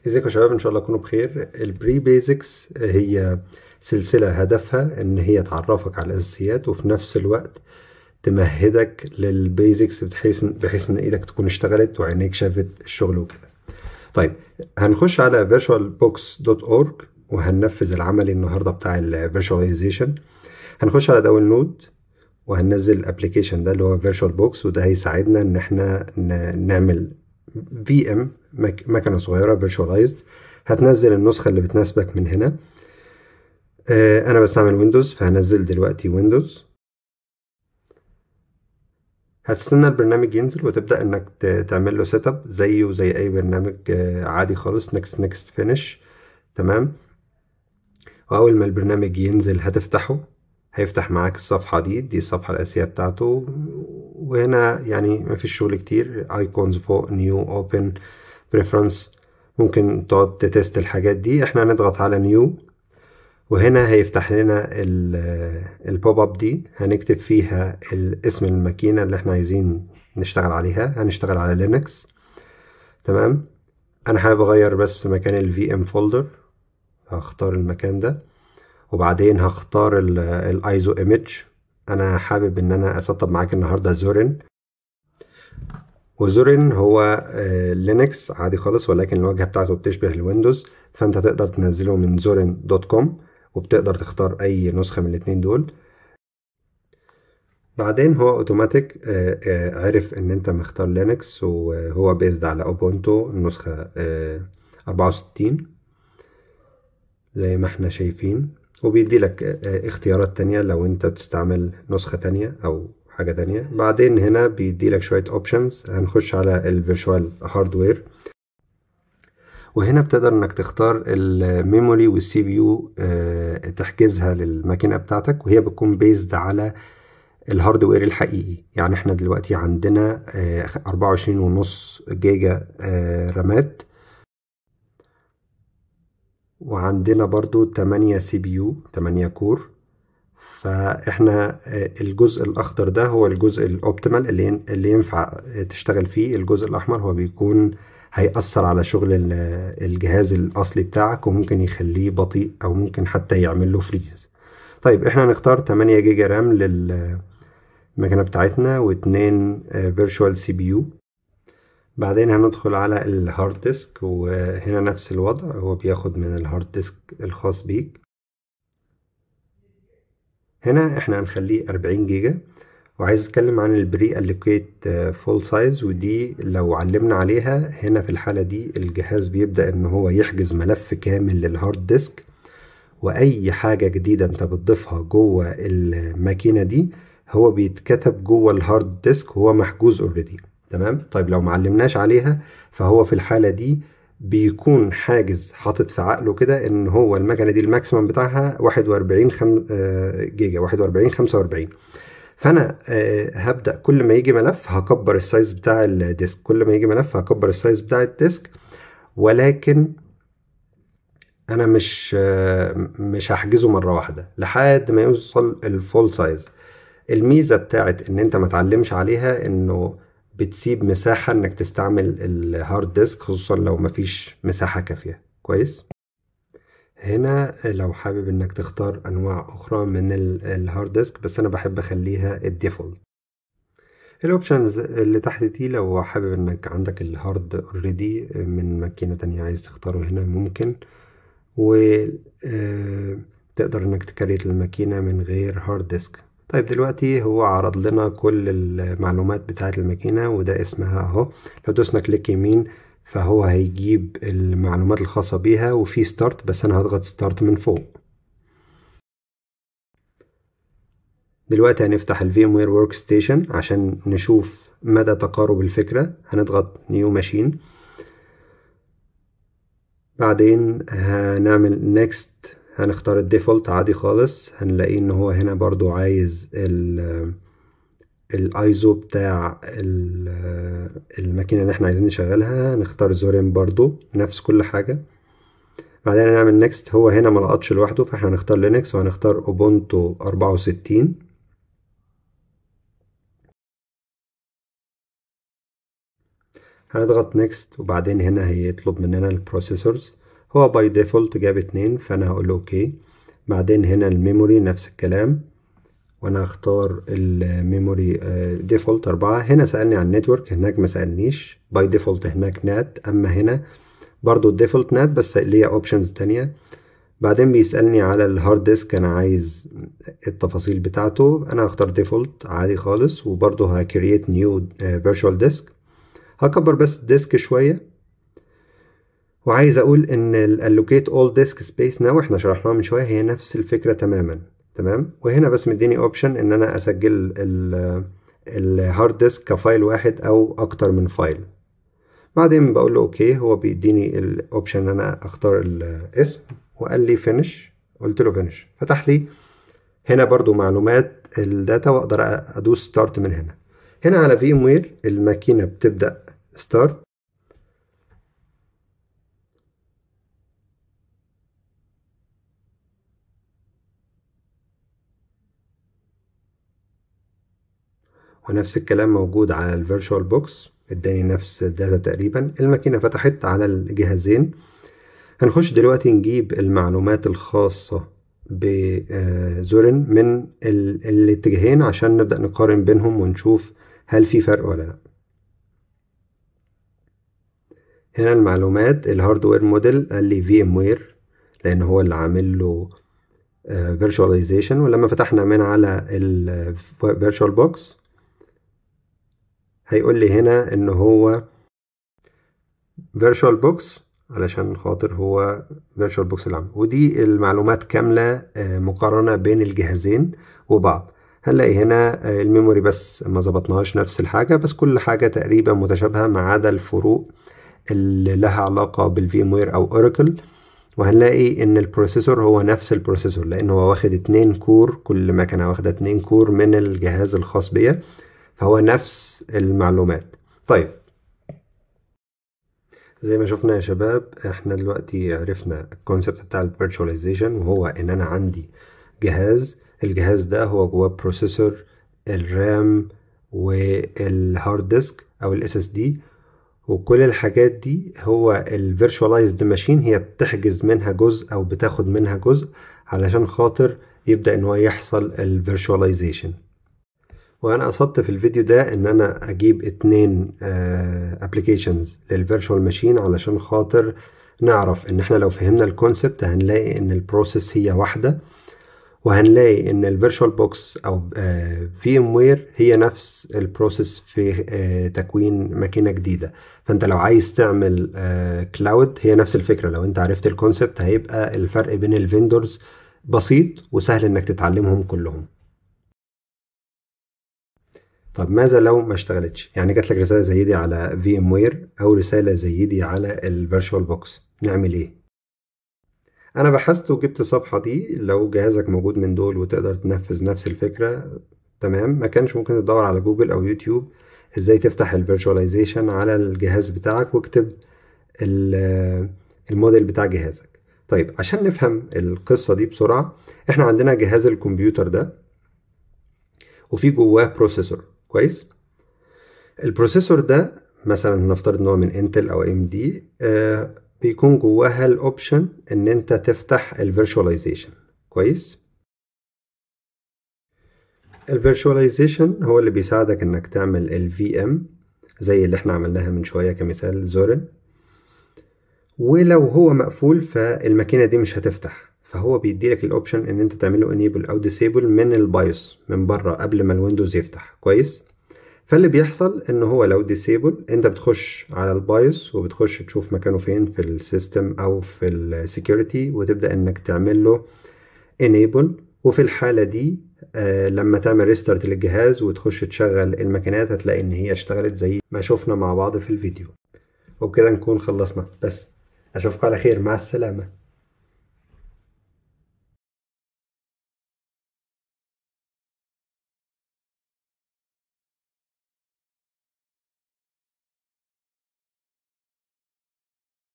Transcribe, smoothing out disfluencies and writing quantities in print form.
ازيكم يا شباب؟ ان شاء الله تكونوا بخير. ال pre basics هي سلسلة هدفها ان هي تعرفك على الاساسيات وفي نفس الوقت تمهدك لل basics بحيث ان ايدك تكون اشتغلت وعينيك شافت الشغل وكده. طيب هنخش على virtualbox.org وهننفذ العملي النهارده بتاع ال virtualization. هنخش على download وهننزل ال application ده اللي هو VirtualBox، وده هيساعدنا ان احنا نعمل VM مكنه صغيرة virtualized. هتنزل النسخة اللي بتناسبك من هنا. انا بستعمل Windows فهنزل دلوقتي Windows. هتستنى البرنامج ينزل وتبدا انك تعمل له setup زيه زي اي برنامج عادي خالص، next next finish. تمام. واول ما البرنامج ينزل هتفتحه، هيفتح معاك الصفحة دي الصفحة الأساسية بتاعته. وهنا يعني مفيش شغل كتير، icons فوق، new، open، preference، ممكن تقعد ت test الحاجات دي. احنا هنضغط على new وهنا هيفتح لنا ال pop up دي، هنكتب فيها اسم الماكينة اللي احنا عايزين نشتغل عليها. هنشتغل على Linux. تمام. انا حابب اغير بس مكان ال VM folder، هختار المكان ده وبعدين هختار ال ISO image. انا حابب ان انا اسطب معاك النهارده Zorin، و Zorin هو Linux عادي خالص، ولكن الواجهة بتاعته بتشبه ال Windows، فانت تقدر تنزله من zorin.com وبتقدر تختار اي نسخه من الاتنين دول. بعدين هو اوتوماتيك عرف ان انت مختار Linux وهو based على Ubuntu النسخة 64 زي ما احنا شايفين، وبيدي لك اختيارات تانية لو انت بتستعمل نسخة تانية او حاجة تانية. بعدين هنا بيدي لك شوية options. هنخش على ال virtual hardware، وهنا بتقدر انك تختار ال memory وال CPU تحجزها للماكينة بتاعتك، وهي بتكون based على ال hardware الحقيقي. يعني احنا دلوقتي عندنا 24.5 جيجا رامات، وعندنا برضو 8 CPU 8 core. فاحنا الجزء الاخضر ده هو الجزء ال optimal اللي ينفع تشتغل فيه. الجزء الاحمر هو بيكون هيأثر على شغل الجهاز الاصلي بتاعك وممكن يخليه بطيء او ممكن حتى يعمل له freeze. طيب احنا هنختار 8 جيجا RAM للمكنة بتاعتنا و2 virtual CPU. بعدين هندخل على ال hard disk، وهنا نفس الوضع، هو بياخد من ال hard disk الخاص بيك. هنا احنا هنخليه 40 جيجا. وعايز اتكلم عن ال pre-allocate full size، ودي لو علمنا عليها هنا في الحالة دي الجهاز بيبدأ ان هو يحجز ملف كامل لل hard disk، واي حاجة جديدة انت بتضيفها جوه الماكينة دي هو بيتكتب جوه ال hard disk وهو محجوز already. تمام. طيب لو معلمناش عليها فهو في الحالة دي بيكون حاجز، حاطط في عقله كده ان هو المكنة دي ال maximum بتاعها 41 جيجا، 41 45. فانا هبدأ كل ما يجي ملف هكبر ال size بتاع ال disk، كل ما يجي ملف هكبر ال size بتاع ال disk، ولكن انا مش هحجزه مرة واحدة لحد ما يوصل ال full size. الميزة بتاعت ان انت ما تعلمش عليها انه بتسيب مساحة انك تستعمل ال hard disk، خصوصا لو مفيش مساحة كافية. كويس. هنا لو حابب انك تختار انواع اخرى من ال hard disk، بس انا بحب اخليها ال default. ال options اللي تحت دي لو حابب انك عندك ال hard already من ماكينة تانية عايز تختاره هنا ممكن، وتقدر انك ت create الماكينة من غير hard disk. طيب دلوقتي هو عرض لنا كل المعلومات بتاعة الماكينة وده اسمها اهو. لو دوسنا click يمين فهو هيجيب المعلومات الخاصة بيها، وفي start، بس انا هضغط start من فوق. دلوقتي هنفتح ال VMware Workstation عشان نشوف مدى تقارب الفكرة. هنضغط new machine، بعدين هنعمل next، هنختار ال default عادي خالص. هنلاقيه ان هو هنا برضو عايز الايزو بتاع الماكينة اللي احنا عايزين نشغلها، نختار Zorin برضو نفس كل حاجة. بعدين هنعمل next. هو هنا ما لقطش لوحده، فاحنا هنختار Linux وهنختار Ubuntu 64. هنضغط next، وبعدين هنا هيطلب مننا ال processors. هو by default جاب 2، فانا هقول له okay. بعدين هنا ال memory نفس الكلام، وانا هختار ال memory default 4. هنا سألني عن ال network، هناك ما سألنيش، by default هناك NAT، اما هنا برضو ال default NAT بس ليا options تانية. بعدين بيسألني على ال hard disk، انا عايز التفاصيل بتاعته، انا هختار default عادي خالص، وبرضو ه create new virtual disk. هكبر بس ال disk شوية، وعايز اقول ان ال allocate all disk space now احنا شرحناها من شوية، هي نفس الفكرة تماما. تمام، وهنا بس مديني option ان انا اسجل ال hard disk ك file واحد او اكتر من file. بعدين بقول له okay، هو بيديني ال option ان انا اختار الاسم، وقال لي finish، قلت له finish. فتح لي هنا برضو معلومات ال data، واقدر ادوس start من هنا. هنا على VMware الماكينة بتبدأ start. ونفس الكلام موجود على ال VirtualBox، اداني نفس ال data تقريبا. الماكينة فتحت على الجهازين. هنخش دلوقتي نجيب المعلومات الخاصة ب Zorin من الاتجاهين عشان نبدأ نقارن بينهم ونشوف هل في فرق ولا لا. هنا المعلومات ال hardware model قال لي VMware لان هو اللي عامل له virtualization، ولما فتحنا من على ال VirtualBox هيقول لي هنا ان هو VirtualBox علشان خاطر هو VirtualBox اللي عامله. ودي المعلومات كاملة مقارنة بين الجهازين وبعض. هنلاقي هنا ال memory بس ما ظبطناهاش نفس الحاجة، بس كل حاجة تقريبا متشابهة ما عدا الفروق اللي لها علاقة بال VMware او Oracle. وهنلاقي ان ال processor هو نفس ال processor لان هو واخد 2 core، كل مكنة واخدة 2 core من الجهاز الخاص بيا، فهو نفس المعلومات. طيب زي ما شفنا يا شباب، احنا دلوقتي عرفنا ال concept بتاع ال virtualization، وهو ان انا عندي جهاز، الجهاز ده هو جواه processor، ال RAM وال hard disk او ال SSD، وكل الحاجات دي هو ال virtualized machine هي بتحجز منها جزء او بتاخد منها جزء علشان خاطر يبدأ ان هو يحصل ال virtualization. وانا قصدت في الفيديو ده ان انا اجيب 2 applications لل virtual machine علشان خاطر نعرف ان احنا لو فهمنا ال concept هنلاقي ان ال process هي واحدة، وهنلاقي ان ال VirtualBox او VMware هي نفس ال process في تكوين ماكينة جديدة. فانت لو عايز تعمل cloud هي نفس الفكرة، لو انت عرفت ال concept هيبقى الفرق بين ال vendors بسيط وسهل انك تتعلمهم كلهم. طب ماذا لو ما اشتغلتش؟ يعني جات لك رسالة زي دي على VMware او رسالة زي دي على ال VirtualBox، نعمل ايه؟ انا بحثت وجبت الصفحة دي، لو جهازك موجود من دول وتقدر تنفذ نفس الفكرة تمام، ما كانش ممكن تدور على جوجل او يوتيوب ازاي تفتح ال virtualization على الجهاز بتاعك واكتب الموديل بتاع جهازك. طيب عشان نفهم القصة دي بسرعة، احنا عندنا جهاز الكمبيوتر ده وفي جواه processor. كويس، ال processor ده مثلا نفترض ان هو من Intel او AMD، بيكون جواها ال option ان انت تفتح ال virtualization. كويس، ال virtualization هو اللي بيساعدك انك تعمل ال VM زي اللي احنا عملناها من شوية كمثال Zorin. ولو هو مقفول فالماكينة دي مش هتفتح، فهو بيديلك ال option ان انت تعمله enable او disable من ال BIOS من بره قبل ما ال Windows يفتح. كويس، فاللي بيحصل ان هو لو disable انت بتخش على ال BIOS وبتخش تشوف مكانه فين في ال system او في ال security وتبدا انك تعمل له enable. وفي الحالة دي لما تعمل restart للجهاز وتخش تشغل الماكينات هتلاقي ان هي اشتغلت زي ما شفنا مع بعض في الفيديو. وبكده نكون خلصنا، بس اشوفكم على خير، مع السلامة.